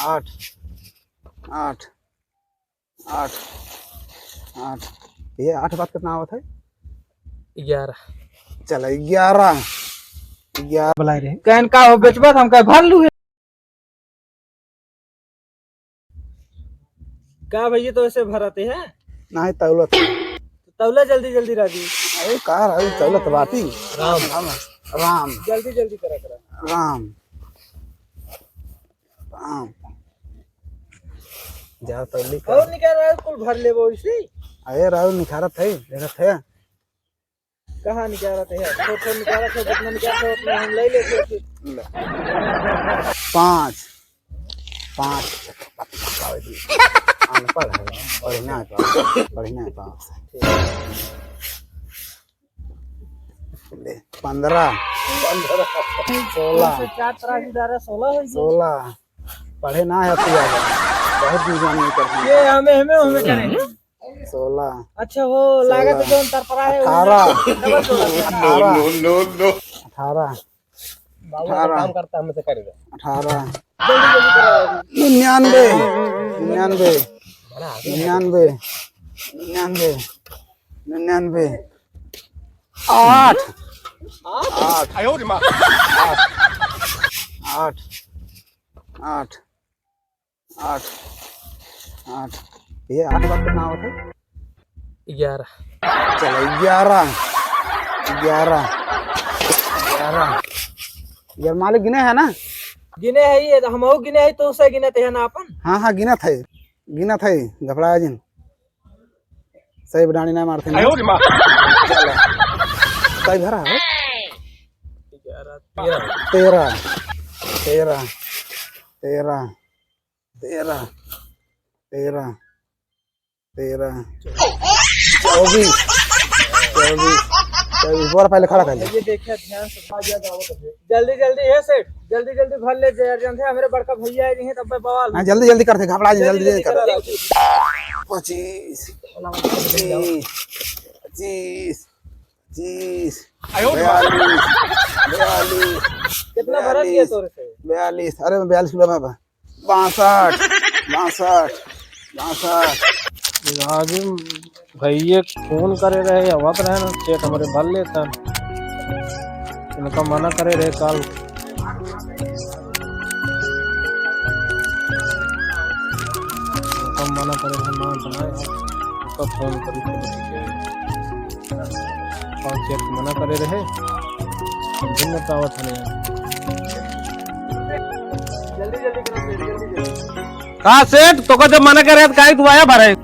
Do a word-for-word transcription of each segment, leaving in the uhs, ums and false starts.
आठ, आठ, आठ, आठ। ये आठ बाद कितना आवत है? ग्यारह। चला, ग्यारह, ग्यारह। बुलाए रहे। कहन का हो बेचबा, हम कहे भर लू है। का भैया, तो ऐसे भरते हैं? नहीं, तौलत। तो तौला जल्दी जल्दी, राजू। अरे का राजू, तौलत बाती। राम। राम, राम। जल्दी जल्दी करा, करा। राम। राम। जा तौली का। और निकाल रहा है, कुल भर लेबो इसी। अरे राजू, निखारत है, देखत है। कहाँ निकालत है? थोड़ थोड़ निकालत है, जितना निकालत है उतना हम ले लेते हैं। ले। पाँच, पाँच। अनपढ़ है, बढ़िया है पाँच, बढ़िया है पाँच। ले, पन्द्रह, सोलह। चार तरह की धारा, सोलह हो गई। सोलह। पढ़े ना है, बहुत दिन जाने करते हैं। ये हमें, हमें, हमें करें। सोलह। अच्छा, वो लागत सोलह। है, जो अंतर पड़ा है, अठारह। डबल सोलह। अठारह। No, no, no, no। अठारह। बाबू अठारह। काम करता, हमसे करेगा। अठारह। जल्दी, जल्दी करो। निन्यानवे। निन्यानवे। बड़ा आदमी है। निन्यानवे। निन्यानवे। निन्यानवे। आठ। आठ। आठ। आठ। आठ। आठ, आठ। ये आठ बार कितना होता है? ग्यारह। चलो, ग्यारह, ग्यारह, ग्यारह। यार, मालिक गिने है ना? गिने है ये, तो हमहू गिने है, तो उसे गिने थे ना अपन। हाँ, हाँ, गिनत है, गिनत है, घबराया जिन। सही डांडी ना मारते हैं। आयो रे माँ। चलो। कई भरा है? ग्यारह, तेरह। तेरह, तेरह, तेरह। तेरह, तेरह, तेरह, चौबीस, चौबीस, चौबीस। बोरा पहले खड़ा कर ले। ये देखिए ध्यान से। जल्दी, जल्दी है सेठ, जल्दी, जल्दी भर ले, जय अर्जन थे, हमारे बड़का भैया आए हैं, तब बवाल। हाँ, जल्दी, जल्दी कर दे, घबरा जी, जल्दी, जल्दी, जल्दी कर दे। पच्चीस, पच्चीस, पच्चीस, आयो रे बाप। बयालीस, बयालीस, कितना भरा दिया बयालीस, तोरे से? बयालीस, अरे, मैं बयालीस किलो में बा। बासठ, बासठ, बासठ। आज भैया फोन करे रहे, आवत रहे ना, सेठ हमरे भर लेता। इनका मना करे रहे काल। इनका मना करे रहे, ना बनाए, उसका फोन करी, फोन करी। और सेठ मना करे रहे, समझ में तो आवत है नहीं। जल्दी, जल्दी करो, जल्दी, जल्दी, जल्दी। का सेठ, तोका जब मना करे तो काहे तू आया भरे?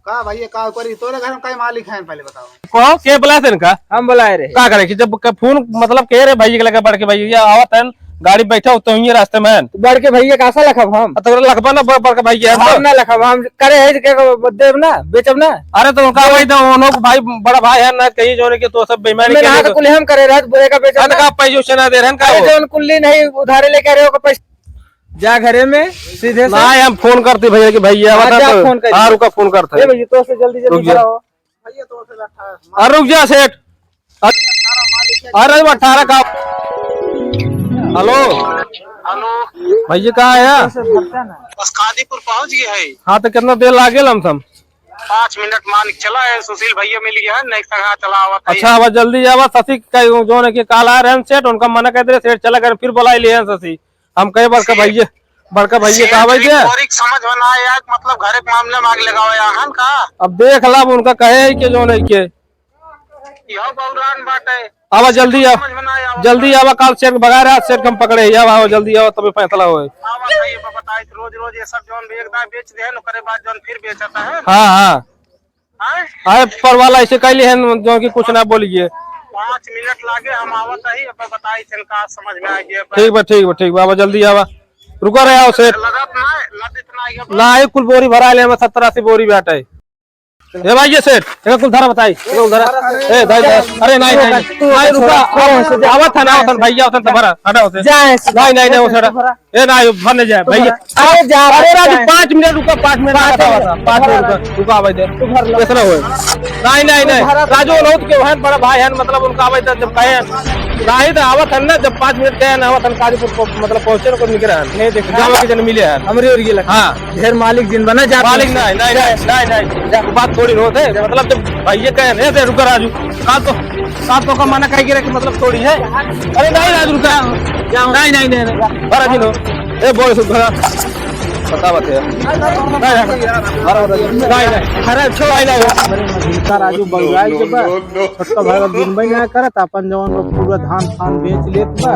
का भैया, का करी? तोरे घर में कई मालिक हैं, पहले बताओ। कहो, के बुलाए थे इनका? हम बुलाए रहे। का करे कि जब क-, फोन, मतलब, कह रहे भैया के लगे, बड़के भैया आवत हैं, गाड़ी बैठा हो तो ही रास्ते में हैं। बड़के भैया का आशा लखब हम? आ, तो लखबा ना ब-, बड़के भैया हैं हम तो। ना लखब, हम करे है के देब ना, बेचब ना। अरे तो उनका भाई तो उन्हों को भाई, बड़ा भाई है ना, कहीं जो है कि तो सब बेईमानी मैं के ना लिए तो कुल हम करे रहे, बोले का बेचब अरे ना। का पैसे उसे ना दे रहे हैं, का अरे हो? जो उन कुल्ली नहीं उधारे लेके आ रहे हो, का पैसा जा घरे में सीधे से। ना, हम फोन करते भैया कि भैया हाँ, बता जा तो। फोन कर हाँ, दे। रुका, फोन करते ए हैं। भैया, तो से जल्दी, जल्दी रुक जा। भराओ। अरे रुक जा सेठ। अरे, अरे अठारह का। हेलो। हेलो। भैया कहाँ है? तो से भरता ना। बस कादीपुर पहुँच गए है। हाँ, तो कितना देर लागे लमसम? पाँच मिनट मान के चला है, सुशील भैया मिल गया है, नहीं संगा चला आवत है। अच्छा, अब जल्दी आवा, शशि का जो है कि काल आ रहे हैं सेठ, उनका मना कर दे, सेठ चला गए, फिर बुला लिए हैं शशि। हम कहे बड़का सेठ, भैया, बड़का भैया सेठ का भाई भी के? बोरी के समझ में ना आया कि मतलब घरे के मामले में आग लगावे आहन का? अब देख ला, अब उनका कहे है कि जो नहीं के। यह बौरान बाटे। आवा जल्दी आवा, समझ में ना आया। जल्दी आवा, काल सेठ भगा रहा, सेठ हम पकड़े ही। आवा, आवा, जल्दी आवा, तबे फैसला होए। आवा, सही है, बताई, रोज रोज ये सब जौन भी एक दाए बेच दे है, ओकरे बाद जौन फिर बेचता है। हाँ, हाँ। हाँ? अरे, पर वाला ऐसे कहले हैं, जो कि कुछ ना बोलिए। पाँच मिनट लागे, हम आवत ही, अब बताई, इनका समझ में आ गया। ठीक बा, ठीक बा, ठीक बा, आवा, जल्दी आवा। रुका रहे, आओ सेठ। लगत ना, लद इतना आगे बा। ना, एक कुल बोरी भरा ले, हम सत्तर अस्सी बोरी बैठा है। ए भाई, ये सेठ, एक कुल धरा बताई, एक कुल धरा। ए, धर, धर। अरे, नहीं, नहीं, नहीं, रुका, आवत है ना, आवत है, भैया, आवत है, भरा, हटा, आवत है। नहीं, नहीं, नहीं, वो सेठ। ए ना, ये भर नहीं जाए, भैया। अरे जा, अरे राजू, पाँच मिनट रुका, पाँच मिनट पाँच रुका, मिनट। पाँच मिनट रुका, रुका भाई दे। तू भर ला। कैसे ना होए? नहीं, नहीं, नहीं। तू भर ला। राजू, बहुत के बहन बड़ा भाई है, मतलब उनका आवे तो जब कहे, नहीं तो आवत है ना, जब पाँच मिनट कहे ना, आवत है काजीपुर को, मतलब पहुँचे को निकले हैं। नहीं, देख, गाँव के जन मिले हैं। हमरे और ये लगा। हाँ। ढेर मालिक जिन बना जा। मालिक नहीं, नहीं, नहीं, नहीं, नहीं। जा। बात थोड़ी होत है, मतलब जब भैया कहे, नहीं, रुका राजू, काल तो, काल तो का मना कह के रखे, मतलब थोड़ी है। अरे नहीं राजू, रुका। नहीं, नहीं, नहीं, नहीं। भरा जी लो। ए, बोल, सुन, भरा। पता बात है। नहीं, नहीं। भरा, भरा। नहीं, नहीं। अरे, छोड़, नहीं, नहीं। अरे, मधुलिका राजू बउराइल के बा। छोटका भाई बा, गिनबे ना करत, अपन जवन बा पूरा धान फान बेच लेत बा।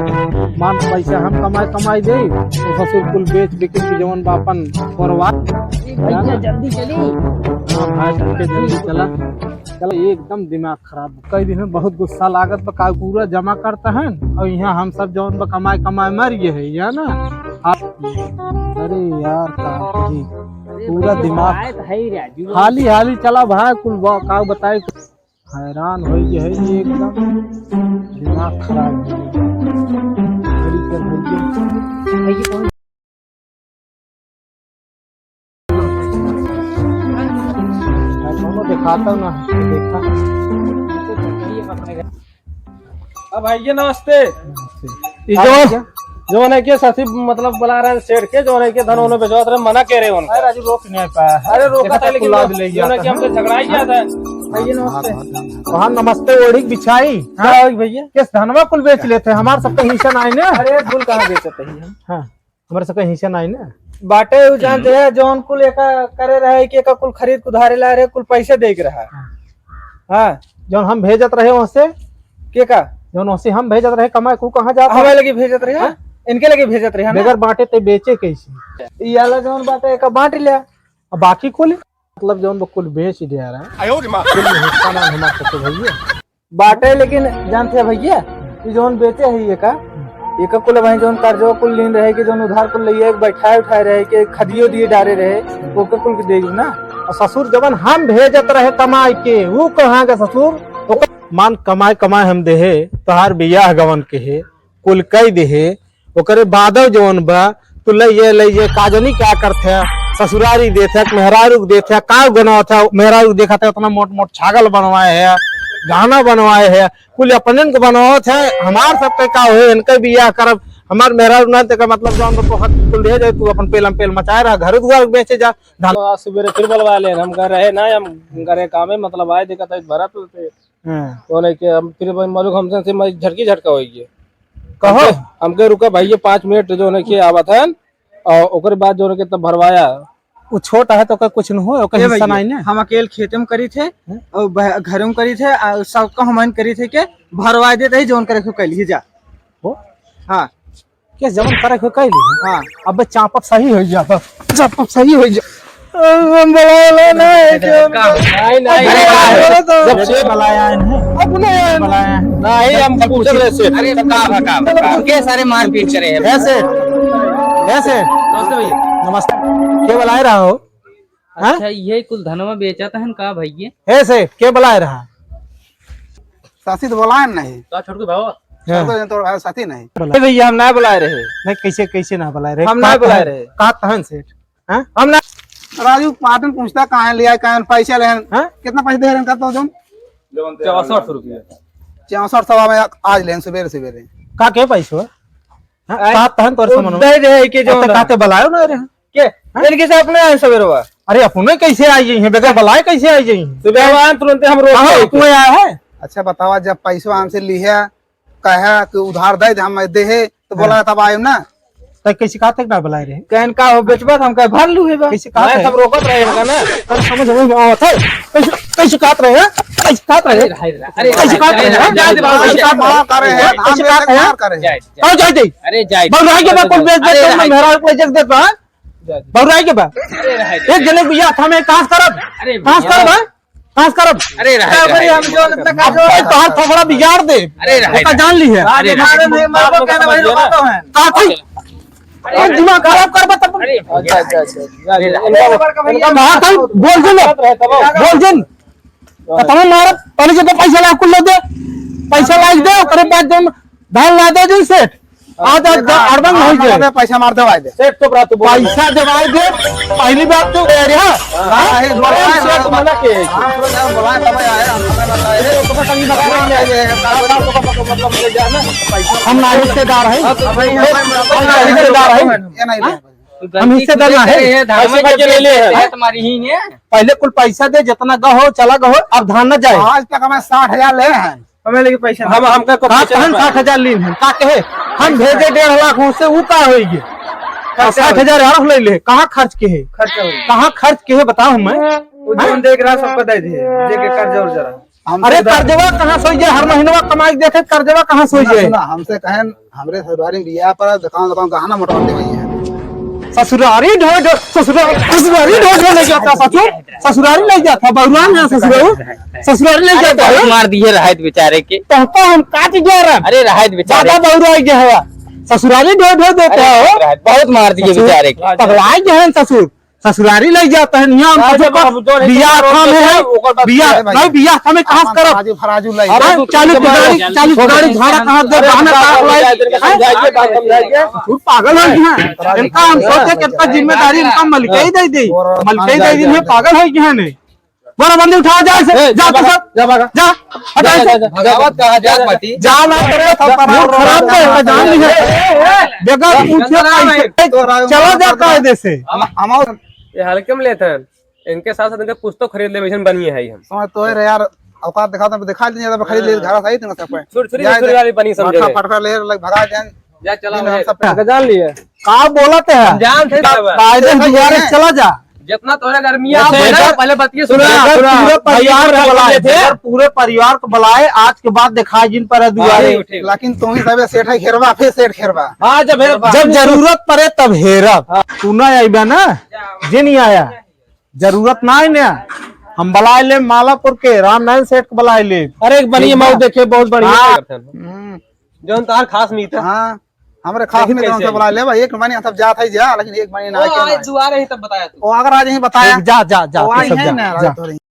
मान पैसा हम कमाई, कमाई देई, तो ससुर कुल बेच बिकिन के जवन बा अपन करवा। ए भैया, जल्दी चली। हाँ भाई, सबके जल्दी चला। चला, एकदम दिमाग खराब। कई दिन में बहुत गुस्सा लागत बा, का पूरा जमा करता है और यहाँ हम सब जौन बा कमाए कमाए मर गए है, यहाँ ना। हाँ। अरे यार, का कही, अरे पूरा भैया, दिमाग आए तो है ही राजू। हाली हाली चला भाई, कुल बा-, का बताए, हैरान हो गए है ये एकदम, दिमाग खराब हो गया। बड़ी कर हो गया। भैया, कौन है, कौनो देखाता ना है, देखा। अब भैया नमस्ते। नमस्ते। ई हाँ जौन, भैया। जौन है के साथी मतलब बुला रहे हैं सेठ के, जौन है के धन उन्हें बेचवा रहे, मना कह रहे हैं उनका। अरे राजू रोक नहीं पाया। अरे रोका देखा था, लेकिन कुल्ला वो भी ले गया जौन है था। कि हमसे झगड़ा ही किया था। भैया नमस्ते। हाँ, नमस्ते ओढ़ी बिछाई। हाँ? क्या हो भैया? किस धनवा कुल बेच लेते हैं, हमार सबका हिस्सा ना है ना। अरे फूल कहाँ बेचते हैं हम? हाँ। हमारे सबका हिस्सा ना है ना। बाटे उ जानते हैं, जौन कुल एका करे रहे कि एका कुल खरीद के उधारे लाए रहे, कुल पैसे दे के रहा। हाँ। हाँ। जौन हम भेजत रहे वहाँ से। के का? जौन वहाँ से हम भेजत रहे कमाए, कु कहाँ जात हमारे रहे? लगे भेजत रहे, हाँ? इनके लगे भेजत रहे, हाँ ना? बगैर बांटे ते बेचे कैसे? ई आला जौन बाटे एका बांट लिया। अब बाकी कुल मतलब जौन बा कुल बेच दिया रहा। आयो रे माँ। कुल हिस्सा ना हमारे सबके भैया। बाटे, लेकिन जानते हैं भैया, कि जौन बेचे है ये का, ये का कुल भाई जौन कर्जवा कुल लीन रहे, कि जौन उधार कुल लिए, बैठाए उठाए रहे, कि खदियो दिए डारे रहे, ओके कुल के दे ना। और ससुर जवन हम भेजत रहे कमाए के, ऊ कहाँ के ससुर? ओकर मान कमाए कमाए हम देहे, तोहार बियाह गवन के है, कुल कई देहे, ओकरे बादो जौन बा, तू लइए, लइए, का जानी का करत है, ससुरारी देत है, मेहरारू के देत है, का बनावत है, मेहरारू देखत है, उतना मोट मोट छागल बनवाए है, गहना बनवाए है, कुल अपनन के बनवावत है, हमार सबके का होए, इनके बियाह करब, हमार मेहरारू ना, तेका मतलब जौन बा, तोहर कुल दे जाए, तू अपन पेलम पेल मचाए रहा, घर दुआर बेचे जा, धान। तो आज सुबेरे फिर बुलवा लेन, हम घर रहे ना, हम घरे कामे, मतलब आए, देखत है, भरा तो हाँ। तो नहीं के हम फिर भाई मालूम हमसे से मैं झटकी झटका हो गई। कहो। हमके, हमके रुका भैया पाँच मिनट जो नहीं के आवत है और ओकर बाद जो नहीं के तब भरवाया। वो छोटा है तो ओकर कुछ न हो, ओकर ए हिस्सा भैया, नहीं ना। हम अकेल खेते में करी थे हैं? और बह-, घरों में करी थे, आ, सबका हमन करी थे के भरवा देते ही जोन करे को कह लीजिए जा। हो? हाँ। के जवन करे के कह ली। हाँ। अब चापक सही हो जा, बस। चापक सही हो जा। हम बुलाए नहीं, नहीं, नहीं। अरे, जब से बुलाया है, अपने बुलाया है। नहीं, हम पूछ रहे से। अरे, का भा, का भा, का? के सारे मारपीट करे हैं। ऐसे, ऐसे। नमस्ते भैया। नमस्ते। के बुलाए रहा हो? हाँ? अच्छा, ये कुल धनवा बेचा था हम का भैया? ऐसे, के बुलाए रहा? साथी तो बुलाए नहीं। का छोटकू भावा? हाँ। छोटकू तो भाई साथी नहीं। बुला। ए भैया, हम ना बुलाए रहे। नहीं, कैसे, कैसे ना बुलाए रहे? हम ना बुलाए रहे। कहा तहन सेठ? हाँ? हम ना। राजू पाटन पूछता कहाँ लिया, कहाँ पैसा लेन? हाँ? कितना पैसा दे रहे हैं, कहता हूँ तुम? चौसठ रुपया। चौसठ सवा में आज लेन सुबेरे सुबेरे। का के पैसा? हाँ? आए? कहा तहन तोर समन में? दे रहे के जो अब तो ना। कहते बुलायो ना रे। के? हाँ? इनके से अपने आए सवेरवा। अरे अपने कैसे आई जाई हैं? बगैर बुलाए कैसे आई जाई हैं? सुबह आए तुरंते हम रोक हाँ, के अपने आया है। अच्छा बतावा, जब पैसवा हमसे लिहे, कहे कि उधार दे दे, हम दे है, तो बोला हाँ। तब आयो ना। तो कैसे कहा तक ना बुलाए रहे? कहन का हो बेचबा, हम कहे भर लू है बा। कैसे कहा मैं तक? सब रोकत रहे इनका ना। अरे समझ में आवत है। कैसे, कैसे कहत रहे हैं? कैसे कहत रहे हैं? अरे, अरे, कैसे कहत रहे हैं? अरे, जाए दे बाबू, कैसे कहत रहे हैं? मार करे हैं, कैसे कहत रहे हैं? मार करे हैं। जाए, जाए। कहाँ जाए दे? अरे जाए दे। बउराई के बा, कुल बेच दे, अरे तुम रहे। मेहरारू को इज्जत देत बा, हाँ? बउराई के बा। अरे रहे। एक जने को ये हाथ में कास करब। अरे कास भैया। करब, हाँ? कास करब। अरे रहे, क्या करी रहे। हम जो इतना अब कास कोई तोहार थोबड़ा बिगाड़ दे। अरे रहे, उसका रहे। जान ली है। अरे रहे। मारे नहीं, मारो, कहना भाई, बात तो है। का थी? अरे अरे दिमाग खराब करबा तब। अरे अच्छा, अच्छा, अच्छा। अरे रहे। इनका, इनका मार था, बोल दे ना। बोल दे ना। तो तमाम मारब, पहले जब पैसा ला कुल ले दे। पैसा ला दे, ओकरे बाद जब धान ला दे, जी सेठ। आज, आज, आज अड़बंग हो जाए। पैसा मार देवाए दे। सेठ तो बड़ा तू बोल। पैसा देवाए दे। पहली बात तो, अरे हाँ। हाँ, ये बोला है, सेठ मना के। हाँ, बोला है, बोला है, तब आए, हम हमें बताए। अरे, तो पता नहीं लगा रहे हैं, ये, ये, मतलब, ये जाना। हम ना हिस्सेदार हैं। हाँ, तो भाई, हम हम ना हिस्सेदार हैं। ये नहीं, नहीं। हम हिस्सेदार ना हैं। ये धान पैसे में के लिए है। है तुम्हारी ही ने। पहले कुल पैसा दे, जितना गहो, चला गहो, अब धान न जाए। आज तक हमें साठ हजार ले हैं। हमें लेके पैसा हम, हमका को हाँ, पैसा कहन ना साठ हजार लीन है, का कहे? हम भेजे डेढ़ लाख, उससे ऊ का होई गे? पैसा साठ हजार और ले ले, कहाँ खर्च के है? खर्च हो गया। कहाँ खर्च के है, बताओ हमें। वो जोन देख रहा, सबको दे दिए, जे के कर्जा उर्जा रहा। हमसे अरे, तो कर्जवा कहाँ से होई जाए? हर महीनवा कमाई के देखे, कर्जवा कहाँ से होई सुना, जाए? सुना, हमसे कहें, हमरे ससुरारी में बियाह पर दुकान, दुकान गहना मोटान देवे है। ससुरारी ढोय ढोय, ससुरारी, ससुरारी ढोय ढोय ले जाता ससुर, ससुरारी ले जाता, बउरान है ससुर, ससुरारी ले अरे, जाता बहुत है। मार दिए रहायत बेचारे के। तोहका हम काट गया रहा। अरे, रहायत बेचारे। ज्यादा बउरा गया है। ससुरारी ढोय ढोय देता अरे, हो। रहायत, बहुत मार दिए ससुर, बेचारे के। पगला गया है ससुर। ससुरारी ले जाता है, यहाँ हम अरे, ससुर का बाबू, जो है, बियाह जो खाम है, है, ओकर बात बियाह, है भाई। नहीं, बियाह खाम है, कहाँ से करब? फराजू, फराजू ले अरे, जाओ। चालीस गाड़ी, चालीस गाड़ी भाड़ा कहाँ दे, अरे, बहाना बात कहाँ लाई? समझाइए, हैं? समझाइए, बात समझाइए। तू पागल हो गया। इनका हम सोचे कि इनका जिम्मेदारी इनका मलिक ही दे दे। और मलिक ही दे दी, जा, जा, पागल हो गया ने। बोरा बंदी उठा, जा इसे, ए, जा जा तो भागा, सब, जा भागा। जा, हटा जा, इसे। जा, जा, भगावत कहाँ जा पार्टी? जा ना करे, सब मूड खराब कर, मैं जान ली है। बेकार पूछे कैसे, चला जा कायदे से। हम, हम ये हल्के में लेते हैं। इनके साथ साथ इनके कुछ तो खरीद ले, वैसे बनिए है हम। समझ तो है रे यार, औकात दिखा दे, दिखा दीजिए, तब खरीद ले, घर से आई तुम सब पे। छुरी, छुरी, जाए छुरी दे। वाली बनी समझे। फटका, फटका ले, लग भगा जाए। जा, चला दिन हम भाई। सब पे। गजान लिए। का बोलत है? हम जान थे का-, सब। कायदे देखा दुआरे जाए। चला जा। जितना तोरे गर्मी है, ऐसे आप इधर पहले बतिये सुना, सुना, अगर सुना। पूरे परिवार भैया को बुलाए, थे। अगर पूरे परिवार को बुलाए, आज के बाद दिखाई जिन पर दुआरे। ठीक, ठीक। लेकिन तुम ही सबे सेठ है घेरवा, फिर सेठ घेरवा। हाँ, जब है जब जरूरत पड़े तब हेरब। हाँ। तू ना आइबा ना, जे नहीं आया। जरूरत ना है ना, हम बुलाए ले मालापुर के रामनारायण सेठ को बुलाए ले। अरे, एक बढ़िया ठीक बा? मऊ देखे, बहुत बढ़िया। हाँ। हम्म। जौन तार खास मीत है। हाँ, हमरे खास लेकिन मीत कैसे हमसे है? बुलाए ले भाई, एक महीने हम सब जात है जा, लेकिन एक महीने ना वो आए के ना आए। जुआ रही तब बताया तू। वो अगर आज ही बताया। एक जा, जा, जा, वो तू आई सब है जा, ना, जा। राजू तोरी।